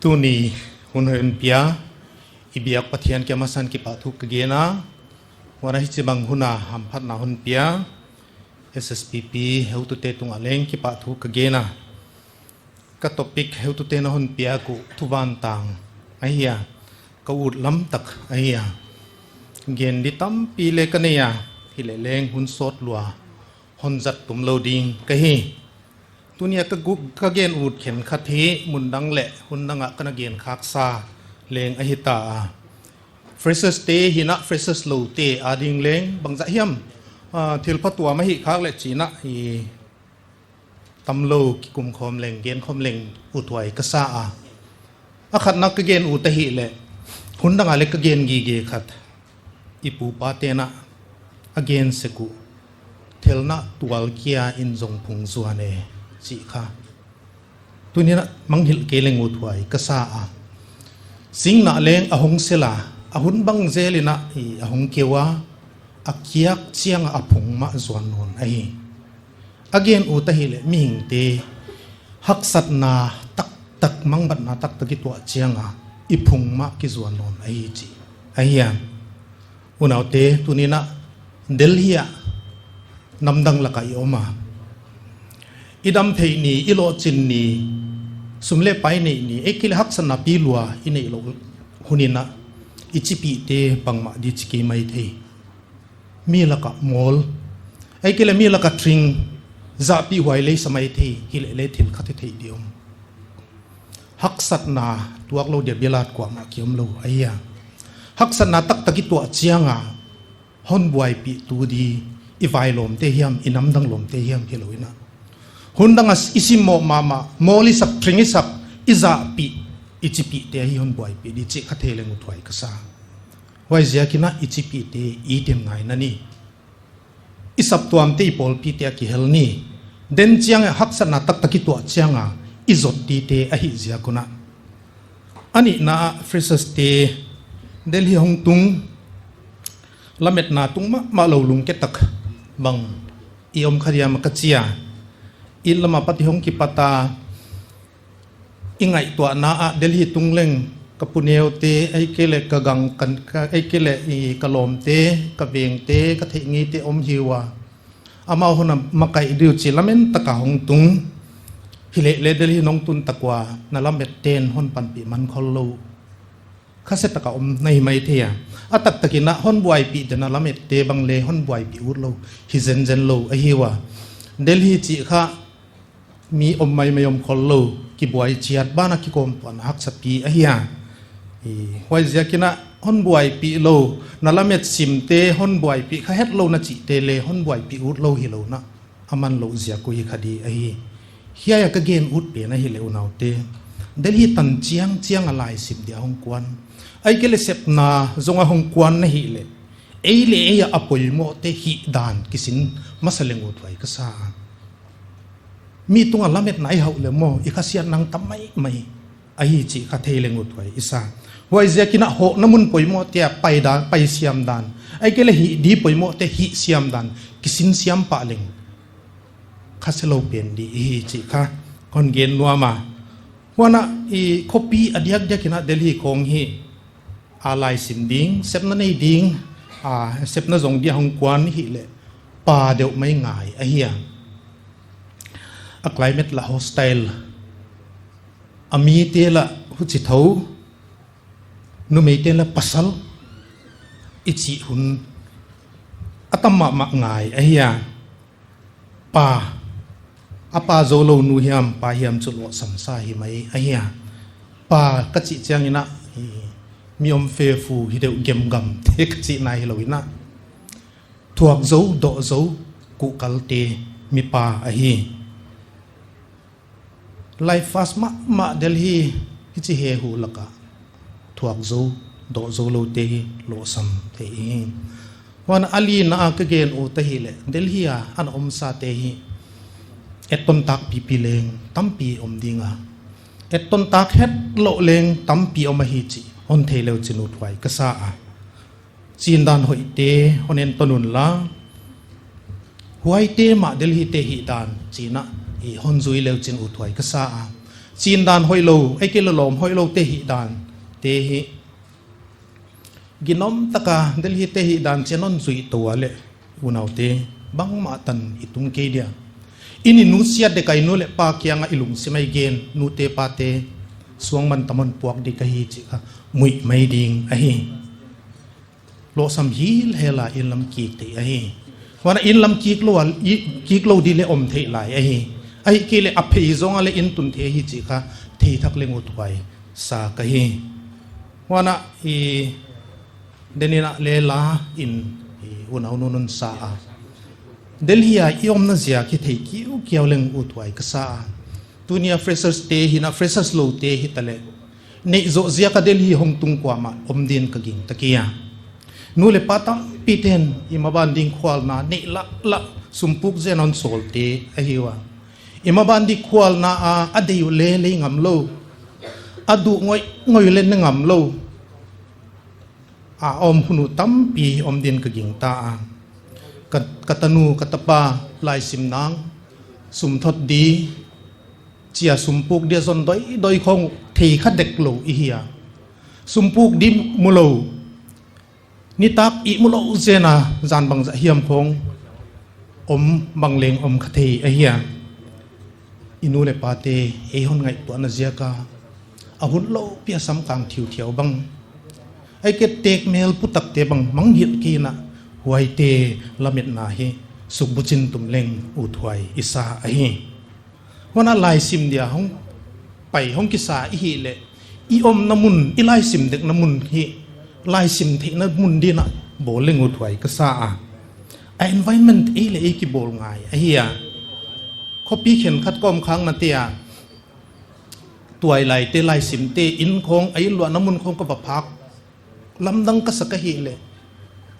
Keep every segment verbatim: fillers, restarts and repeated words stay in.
Tuni hun hoih hon pia i biak Pathian kiang masa in kipahthu ka gen a. Huan hichibang hun a hamphatna hon pia S S P P heutute tungah leng kipahthu ka gen a. Ka topic heutute'n a hon piak uh thuvantang ahi a, ka ut lam tak ahi a. Gen di tampi leng ka nei a, hileh leng hun sawt lua hon zat tum lou ding ka hi. Tuni a ka gu-, ka gen ut khenkhat hi mun dang leh hun dang ah ka na gen khaksa leng ahi ta a. Freshers te hi'n a, freshers loute ading leng bangzah hiam, ah, thil phatuam ahih khak leh chi'n a, i tamlou kikum khawm leng, gen khawm leng uthuai ka sa a. A khatna ka gen ut ahihleh, hun dang a leng ka gen gige khat, i pu pa te'n a gen sek uh, thelna tual kia in zong phung zuan e, chih kha. Tuni a manghilh kei leng uthuai ka sa a. Singna leng a hong sel a, a hun bang zel in a, i a hong keu a, a kiak chiang a phung mah zuan nawn ahi. A gen ut ahihleh mihingte haksatna taktak, mangbatna taktak i tuah chiang a i phung mah kizuan nawn ahi chih ahi a. Unaute, tuni a Delhi ah namdang lak ah i om a, i dam theih ni, i lohchin ni, sum leh pai neih ni, ahihkeileh haksatna pi lua i neih louh hun in a, i chipihte bangmah di chi kei maithei. Mi lak ah mawl, ahihkeileh mi lak ah thring, zahpih huai lei sa maithei, hileh leng thil khat i theih di om. Haksatna tuak lou dia bilat kuamah ki om lou ahi a. Haksatna taktak i tuah chiang a hon buaipih tu di, i vailawmte hiam, i namdang lawmte hiam hilou in a, hun dang a i simmawh mahmah, mawl i sak, thring i sak, i zahpih, i chipihte ahi hon buaipih di chih kha thei leng uthuai ka sa. Huaiziak in a i chipihte i teng ngaihna ni. I saptuamte, i pawlpite a kihel ni. Den chiang a haksatna taktak i tuah chiang a i zot dite ahih ziak un a. A nihna ah freshers te Delhi hong tung, lametna tung mahmah lou lungke tak bang i om kha diam ka chi a. Inn lam apat i hong kipat a, i ngaihtuahna ah Delhi tung leng ka pu neute, ahihkeileh ka gang kan, ka, ahihkeileh i ka lawmte, ka vengte, ka theih ngeite om hi ua. Amau hon a makaih di uh chih lamen tak a hong tung. Hileh leng Delhi nong tun tak ua, na lamette'n hon panpih man khol lou. Khasia tak a om na hi maithei a. A taktak in a hon buaipih den a lamette bang leng hon buaipih ut lou hi zenzen lou ahi ua. Delhi chih kha mi om maimai om khol lou, kibuai chiat ban a kikhawmtuahna haksa pi ahi a. I, huaiziak in a hon buaipih lou, na lamet simte hon buaipih kha het lou na chihte leng hon buaipih ut lou hilou in a, a man louh ziak uh hi kha di ahi. Hiai a ka gen ut pen ahihleh unaute, Delhi tan chiangchiang a laisim dia hong kuan, ahihkeileh sepna zong a hong kuan na hih leh, ei leh ei a poimohte hihdan kisin masa leng uthuai ka sa. Mi tung a lametna i hauh leh maw, i khasiatna tam maimai ahi chih kha thei leng uthuai i sa. Huaiziak in a hohna mun poimohte a pai dan, pai siam dan, ahihkeileh hih di poimohte hih siam dan kisin siam pah leng khasia lou pen di i hi chih kha kon gen nuam a. Huan a, i khopi a diakdiak in a Delhi khong hi a laisim ding, sepna nei ding, a sepna zong dia hong kuan i hih leh, pa deuh mai ngai ahi a. A climate lah hostile, a mite lah huchi thou, numeite lah pasal i chih hun a tam mahmah ngai ahi a. Pa, a pa zou lou nu hiam, pa hiam chu lohsam sa hi mai ahi a. Pa ka chih chiang in a, i, mi om fe fu hi deuh, gemgam te ka chihna hilou in a, thuak zou, doh zou, kuhkal te, mi pa ahi. Life fast mahmah Delhi hichi he hu lak a thuak zou, doh zou loute hi lohsam thei hi. Huan a lina a ka gen ut ahihleh, Delhi a ana omsate hi etton tak pipi leng tampi om ding a, etton tak hetlouh leng tampi om ahi chih hon theih leu chin uthuai ka sa a. Chindan hoihte hon enton unla, huaite mah Delhi te hihdan chi'n a, i hon zui leu chin uthuai ka sa a. Chin dan hoihlou, ei ke lawm hoihlou te hihdan te hi ginom taka Delhi te hihdan chiang hon zuih tou a leh, unaute, bangmah tan i tung kei dia. I nusiat dek a i nu leh pa kianga i lungsim a i gen, nute pate, suangmantam hon puak di ka hi chih kha muih mai ding ahi. Lohsam hilhel a inn lam kik thei ahi. Huan a inn lam kiklou a, i, kiklou di leh om thei lai ahi. Ahihkeileh a phei zong a leh inn tun thei ahi chih kha thei thak leng uthuai sa ka hi. Huan a i denin a leh la in i unau nunun sa a. Delhi a i omna ziak hi thei kiukiau leng uthuai ka sa a. Tuni a freshers te hi na, freshers lou te hi ta leh, neih zoh ziak a Delhi hong tung kuamah om din ka gingta kei a. Nu leh pa tampi ten i maban ding khualna neih lah lah sumpuk zen hon sawl te ahi ua. I maban ding khualna a, a deih uh leh lei ngam lou, a duh ngoih ngoih leh ne ngam lou a om hun uh tampi om din ka gingta a. Ka, ka tanu ka tapa laisim nang, sum thot di, chia sumpuk dia zon doidoi khong thei kha dek lou i hi a. Sumpuk di mu lou, nitak i mu lou zen a, zan bangzah hiam khong om bang leng om kha thei ahi a. I nu leh pate ei hon ngaihtuahna ziak a, a hun loupi a samkang thiuthiau bang, ei ke tek mel putak te bang mangngilh kei na, huaite lametna hi sukbuchin tum leng uthuai i sa ahi. Huan a laisim dia hong pai hong kisa i hih leh, i omna mun, i laisim dekna mun hi laisim theihna mun din a bawl leng uthuai ka sa a. A environment ei leh ei kibawl ngai ahi a. Khopi khenkhat ka om khakna te a, tuailai te laisim te inn khong, a inn luahna mun khong ka va phak lamdang ka sa ka hih leh,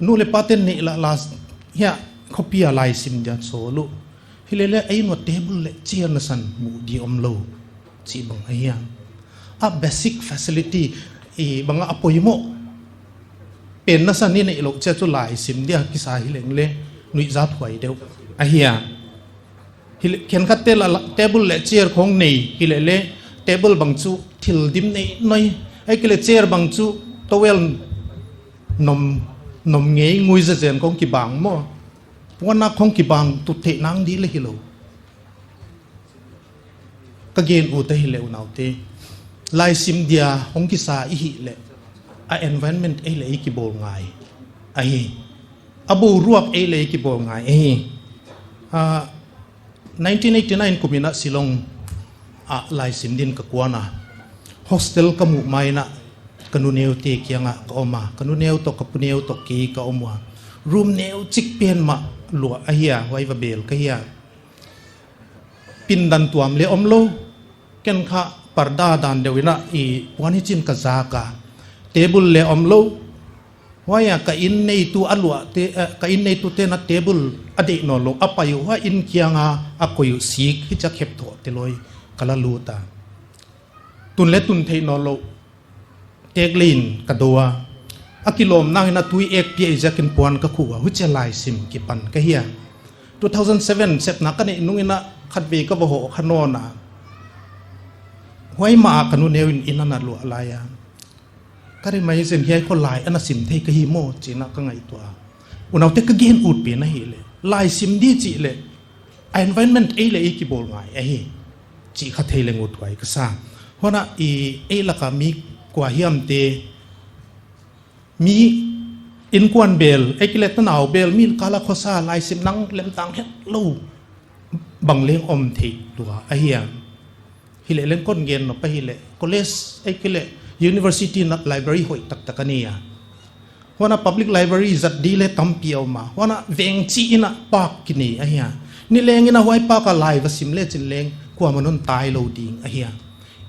nu leh pa ten neih lah lah hiai khopi a laisim dia sawl uh. Hileleh a inn uah table leh chair nasan muh di om lou chih bang ahi a. A basic facility i bang a poimoh pen nasan i neih lou chia chu laisim dia kisa hi leng leh nuihzat huai deuh ahi a. Hileh khenkhat te la, la, table leh chair khong nei, hileleh table bang chu thil dim nei noi, ahihkeileh chair bang chu towel nom, nom ngei ngui zezen khong kibang maw. Puannak khong kibang tut theih nang di leh hilou. Ka gen ut ahi leh unaute, laisim dia hong kisa i hih leh, a environment ei leh ei kibawl ngai ahi. A boruak ei leh ei kibawl ngai ahi. Ah, nineteen eighty-nine kum in a Shillong ah laisim din ka kuan a. Hostel ka muh ma in a ka nu neu te kiang a ka om a. Ka nu neu toh, ka pu neu toh kei ka om ua. Room neu chik pen mah luah ahi a, huai va bel ka hi a. Pindan tuam leh om lou. Ken kha parda dan deuh in a i puan hichin ka zak a. Table leh om lou. Huai a ka inn neitu a luah te, eh, ka inn neitu ten a table a deih nawn lou, a pai uh huai inn kiang a, a koih uh sik, hichia khep thoh te loi ka la lut a. Tun leh tun theih nawn lou, tek leh in ka do a. A kilawm nang in a tui ek pia i ziak in puan ka khuh a, huchia laisim kipan ka hi a. Two thousand seven sepna ka neih nung in a khatvei ka va hoh kha nawn a. Huai ma a ka nu neu in inn ana luah lai a. Ka ri mai zen, hiai khong lai ana sim thei ka hi maw, chi in a ka ngaihtuah a. Unaute, ka gen ut pen ahi leh, laisim di chih leh, a environment ei leh ei kibawl ngai ahi chih kha thei leng uthuai ka sa. Huan a i ei lak a mi kua hiam te, mi innkuan bel, ahihkeileh tanau bel, mi kal a khosa laisim nang lemtang hetlou bang leng om thei lua ahi a. Hileh leng kon gen nop ahi leh, college, ahihkeileh university in a library hoih taktak a nei a. Huan a public library zat di leh tampi a om a. Huan a veng chih in a park kinei ahi a. Nileng in a huai park a lai va sim lechin leng kuamah in hon tai lou ding ahi a.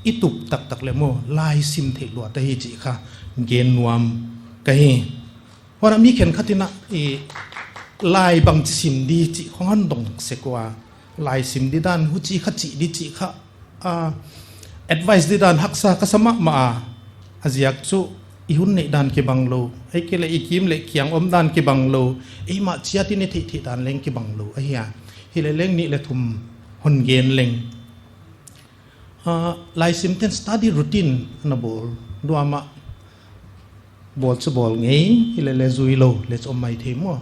I tup taktak leh maw, laisim theih luat ahi chih kha gen nuam ka hi. Huan a mi khenkhat in a, i, lai bangchi sim di chih khong hon dong sek ua. Laisim di dan, huchi kha chih di chih kha, ah, advice di dan haksa ka sa mahmah a. A ziak chu i hun neih dan kibang lou, ahihkeileh i kim leh kiang om dan kibang lou, eimah chiat in i theih theih dan leng kibang lou ahi a. Hileh leng nih leh thum hon gen leng. Ah, laisimte'n study routine ana bawl, duama bawl chu bawl ngei, hilele zui lou le chu om maithei maw.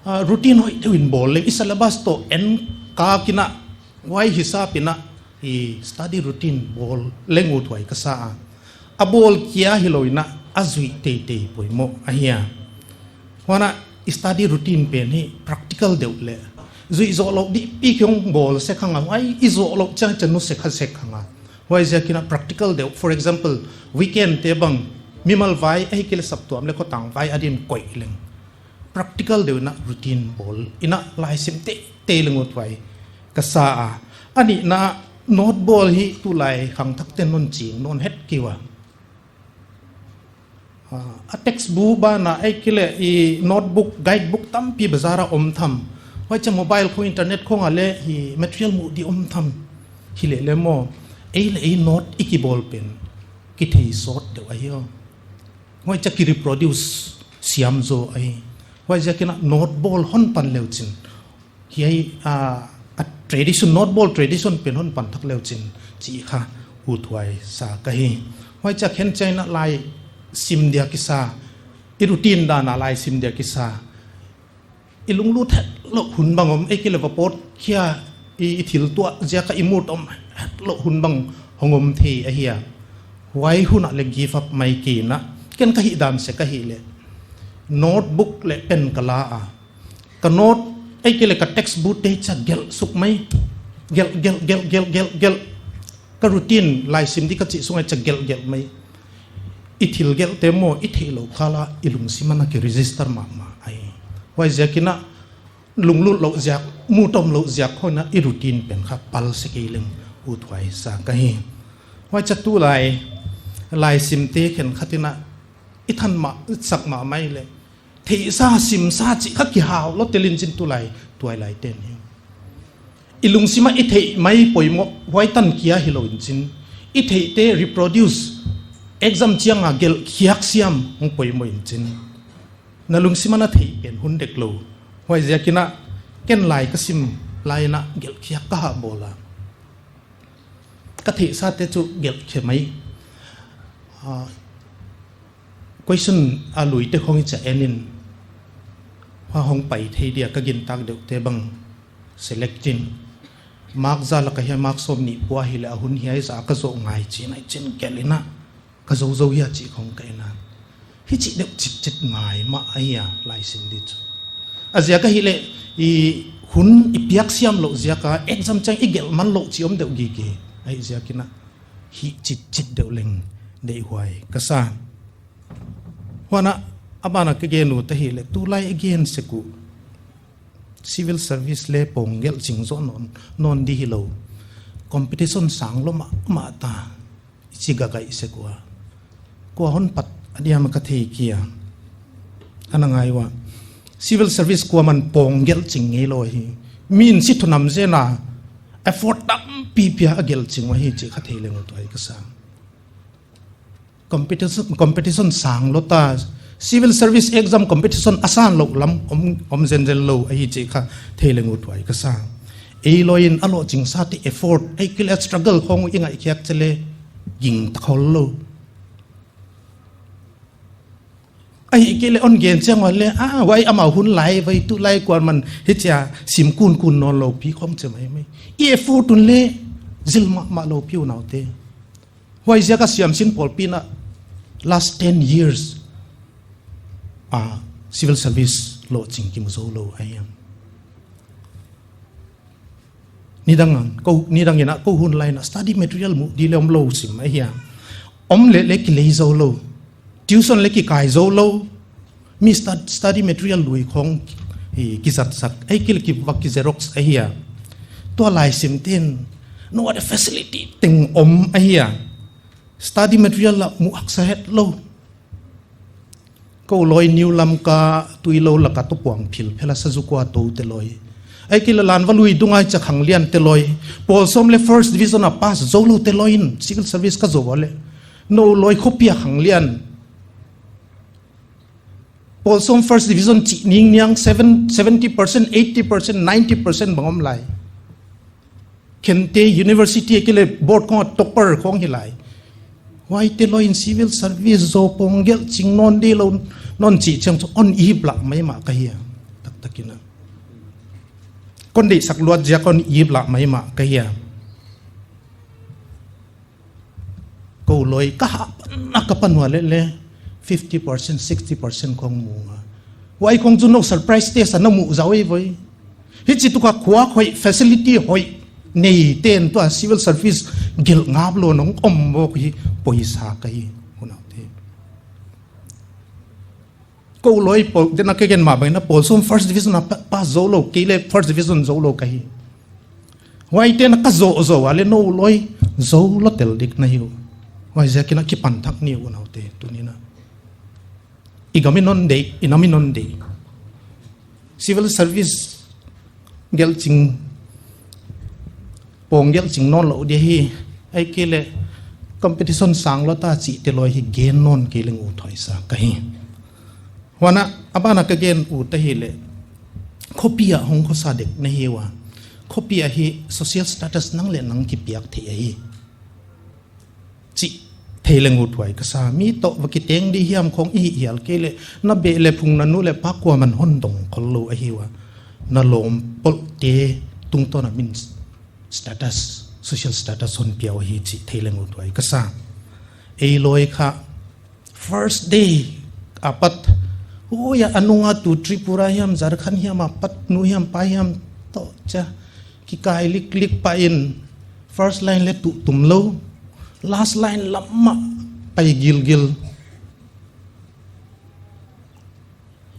Ah, routine hoih deuhin bawl leng, i syllabus toh en kak in a, huai hisap in a, i study routine bawl leng uthuai ka sa a. A bawl kia hilou in a, a zuih teitei poimoh ahi a. Huan a, i study routine pen hi practical deuh leh zuih zoh louh dih pi khong bawl sek hang a, huai i zoh louh chiang chiang nu sek kha sek hang a. Huaiziak in a practical deuh, for example, weekend te bang, mimal vai ahihkeileh saptuam leh khotang vai adin koih leng practical deuh in a routine bawl in a laisim teitei leng uthuai ka sa a. A nihna, note bawl hi tulai khangthakte'n non ching non het kei ua. Ah, a textbook banah ahihkeileh i notebook, guidebook tampi bazar ah om tham. Huaicha mobile khong, internet khong ah leh hi material muh di om tham. Hilele maw, ei leh ei note i kibawl pen kithei sawt deuh ahi aw. Huaicha ki reproduce siam zaw ahi. Huaiziak in a note bawl hon pan leu chin, hiai, ah, a tradition, note bawl tradition pen hon pan thak leu chin chih kha uthuai sa ka hi. Huaicha khen chiang in a laisim dia kisa, i routine dan a laisim dia kisa, i lunglut hetlouh hun bang om, ahihkeileh va pawt khia, i, i thil tuah ziak a i mood om hetlouh hun bang hong om thei ahi a. Huai hun ah leh give up mai kei in a, ken ka hihdan sek ahihleh notebook leh pen ka la a, ka note ahihkeileh ka textbook te cha gelh suk mai. Gelh, gelh, gelh, gelh, gelh, gelh. Ka routine laisim di ka chih sung ah cha gelh, gelh mai. I thil gelhte maw, i theihlouh kal a i lungsim ah na ki register mahmah ahi. Huaiziak in a lunglut louh ziak, mood om louh ziak khong in a i routine pen kha pal se kei leng uthuai sa ka hi. Huaicha tulai laisimte khenkhat in a i than mah, sak mahmah leh theihsa simsa chih kha kihau lou tel in chin tulai tuailaite'n hi. I lungsim ah i theih mai poimoh, huai tan kia hilou in chin, i theihte reproduce, exam chiang a gelh khiak siam hong poimoh in chin, na lungsim ah na theih pen hun dek lou. Huaiziak in a ken lai ka sim lai in a gelh khiak ka hah bawl a, ka theihsate chu gelh khe mai. Ah, question a luite khong i cha en in, hua hong pai thei dia ka gintak deuhte bang select in, mark za lak ah hiai mark sawmnih pua hileh a hun hiai zah ka zoh ngai chi'n a, i chin gelh in a, ka zou zou hia chih khong ka en a. Hichi deuh chitchit ngai mah ahi a, laisim di chu. A ziak ahihleh i hun i piak siam louh ziak a exam chiang i gelh man louh chih om deuh gige. Ahihziak in a hih chitchit deuh leng deihhuai ka sa. Huan a, a ban ah ka gen ut ahihleh tulai i gen sek uh, civil service leh pawng gelh ching zoh nawn, nawn di hilou. Competition sang lou mahmah ta, i chi gagaih sek ua. Kua hon pat a diam a ka thei kei a. Ana ngai ua. Civil service kuaman pawng gelh ching ngei lou hi. Min si thunam zen a effort tampi pia a gelh ching ua hi chih kha thei leng uthuai ka sa. Competition, competition sang lou ta, civil service exam competition a sang lou lam om, om zenzen lou ahi chih kha thei leng uthuai ka sa. Ei loi in a lohching sate effort, ahihkeileh struggle khong i ngaih khiak cheleh ging ta khol lou. Ahihkeileh hon gen chiang ua leh, ah, huai amau hun lai, huai tulai kuaman hichia sim kunkun nawn lou pi khong che maimai. I effort un leh zil mahmah lou pi unaute. Huaiziak a siamsin pawlpi in a last ten years a civil service lohching kimu zou lou ahi a. Nidang in, kou, nidang in a kou hun lai in a study material muh di leh om lou sim ahi a. Om leh leh kilei zou lou. Tuition leh kikai zou lou. Mi stud-, study material lui khong, i, kizatsak, ahihkeileh ki, va ki xerox ahi a. Tua laisimte'n, no other facility teng om ahi a. Study material la muh haksa hetlou. Kou loi New Lamka Tuilou lak a toh puang philphel a sa zu kua tou te loi. Ahihkeileh Lanva lui dung a i cha khanglian te loi. Pawl sawm leh first division a pass zou lou te loi in civil service ka zou ua leh. Nou loi khopi a khanglian. Pawl sawm first division chih ningniang seven, seventy percent, eighty percent, ninety percent bang om lai. Khenkhat university a kile board khong topper khong hi lai. Huaite lou in civil service zou pawng gelh ching nawn di lou, nawn chih chiang chu hon ip lah maimah ka hi a. Taktak in a. Kon deihsak luat ziak hon ip lah maimah ka hi a. Kou loi ka hah pan a ka pan ua leh leh fifty percent, sixty percent khong mu a. Huai khong chu nou surprise test a na mu zaw ei voi. Hichi tuk a khua hoih, facility hoih neite'n tua civil service gelh ngap lou nong om bawk hi, poisa ka hi, unaute. Kou loi pawl, den a ka gen mah bang in a pawl sawm first division a pa-, pass zou lou, kei leh first division zou lou ka hi. Huaite'n a ka zou zou a leh nou loi zou lou tel dik na hi uh. Huaiziakin a kipan thak ni uh unaute, tuni'n a. I gam in hon deih, i nam in hon deih. Civil service gelh ching, pawng gelh ching nawn lou di hi, ahihkeileh competition sang lou ta chihte loi hi gen nawn kei leng ut huai sa ka hi. Huan a, a ban a ka gen ut ahihleh, khopi a hong khosa dek na hi ua. Khopi a hi social status nang leh nang kipiak theih ahi. Chih thei leng ut huai ka sa. Mi toh va kiteng di hiam khong i hih hial kei leh, na beh leh phung na nu leh pa kuaman hon dong khol lou ahi ua. Na lawm polhte tungtawn a min status, social status hon pia uh ahi chih thei leng ut huai ka sa. Ei loi kha first day apat, huai a nung a tu Tripura hiam, Jharkhand hiam apat, nu hiam pa hiam toh chia kikai liklik pah in, first line leh tuh tum lou, last line lam mah pai gilgil.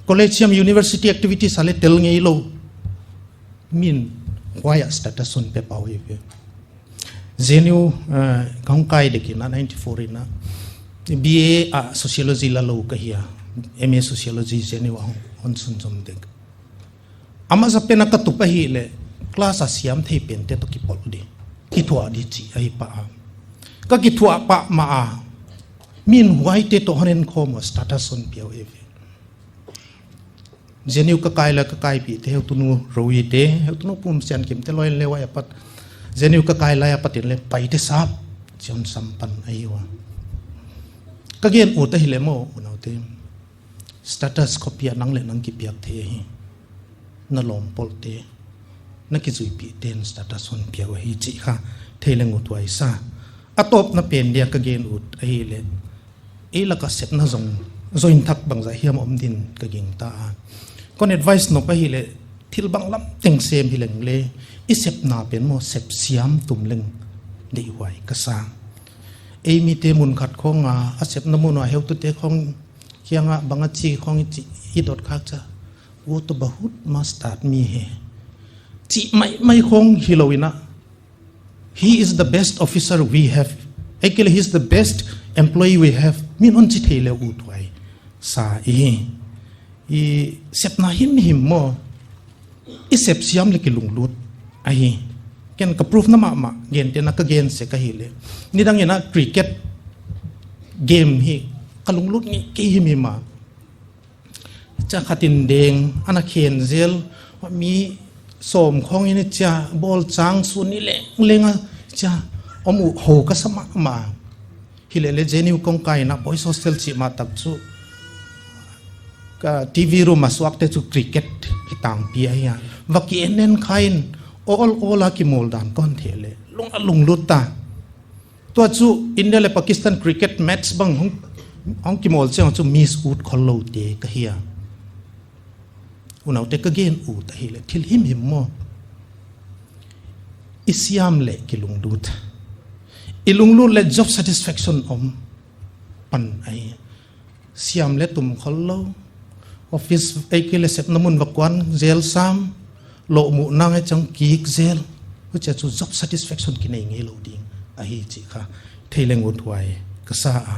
College hiam university activities a leh tel ngei lou. Min huai a status hon pe pah uh hi ve. J N U, eh, ka hong kai dek in a ninety-four in a. B A a sociology la lou ka hi a. M A sociology J N U a hong, hon sunzom dek. A masa pen a ka tup ahihleh, class a siam thei pente toh kipawl di. Kithuah di chih ahi pah a. Ka kithuah pah mah a. Min huaite toh hon en khawm ua status hon pia uh hi ve. J N U ka kai lai ka kaipihte, heutunu Roy te, heutunu Pumsiankim te loi leh huai apat. J N U ka kai lai apat in leh Paite sap, John Sampan ahi ua. Ka gen ut ahihleh maw, unaute. Status khopi a nang leh nang kipiak theih ahi. Na lawm polhte, na kizuipihte in status hon pia uh ahi chih kha thei leng ut huai sa. A tawpna pen dia ka gen ut ahihleh, ei lak a sepna zong, zong thak bangzah hiam om din ka gingta a. Kon advice nop ahihleh, thil banglam teng sem hi leng leh, i sepna pen maw sep siam tum leng deih huai ka sa. Ei mite mun khat khong a, a sepna mun a heutute khong kiang a bang a chi khong i chi, i dot khak chia. वो तो बहुत मस्त आदमी है. Chih maimai khong hilou in a. He is the best officer we have. Ahihkeileh, he is the best employee we have. Min hon chi thei leh ut huai sa i hi. I sepna himhim maw. I sep siam leh kilunglut ahi. Ken ka proof na mahmah, gen te na ka gen sek ahihleh. Nidang in a cricket game hi ka lunglut ngei kei himhim a. Chia khat in deng, ana khen zel, mi sawm khong in chia, ball chang sun ni lengleng a, chia, om uh hou ka sa mahmah. Hileh leh J N U kong kai in a boys hostel chih mah tak chu. Ka T V room a suakte chu cricket hi tangpi ahi a. Va ki en en kha in, all all a kimawl dan kon thei leh. Lung a lunglut ta. Tua chu India leh Pakistan cricket match bang hong, hong kimawl chiang chu miss ut khol loute ka hi a. Unaute ka gen ut ahihleh thil himhim maw. I siam leh kilunglut. I lunglut leh job satisfaction om pan ahi. Siam leh tum khol lou. Office ahihkeileh sepna mun va kuan zel sam. Lohmuh nang e chang kik zel. Huchia chu job satisfaction kinei ngei lou ding ahi chih kha thei leng ut huai ka sa a.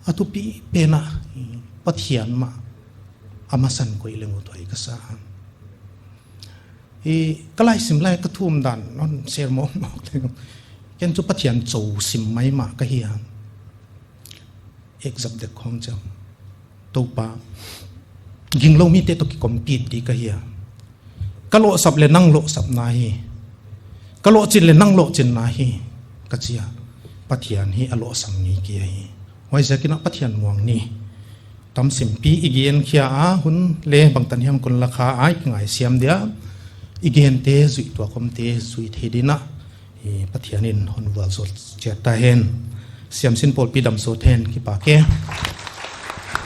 A thupi pen a Pathian mah a masan koih leng ut huai ka sa a. I ka laisim lai ka thum dan non share mawkmawk leng. Ken chu Pathian chou sim maimah ka hi a. Exam dek khong chiang. Toupa. Ginglou mite toh ki compete di ka hi a. Ka lohsap leh nang lohsapna hi. Ka lohchin leh nang lohchinna hi, ka chi a. Pathian hi a lohsam ngei kei ahi. Huaiziakin Pathian muang ni. Tamsimpi i gen khia a, hun leh bangtan hiam kon la kha a i ngaisiam dia. I gente zuih tuak omte zuih thei dingin, Pathian in hon vualzawl chiat ta hen. Siamsin pawlpi damsawt hen, kipak e.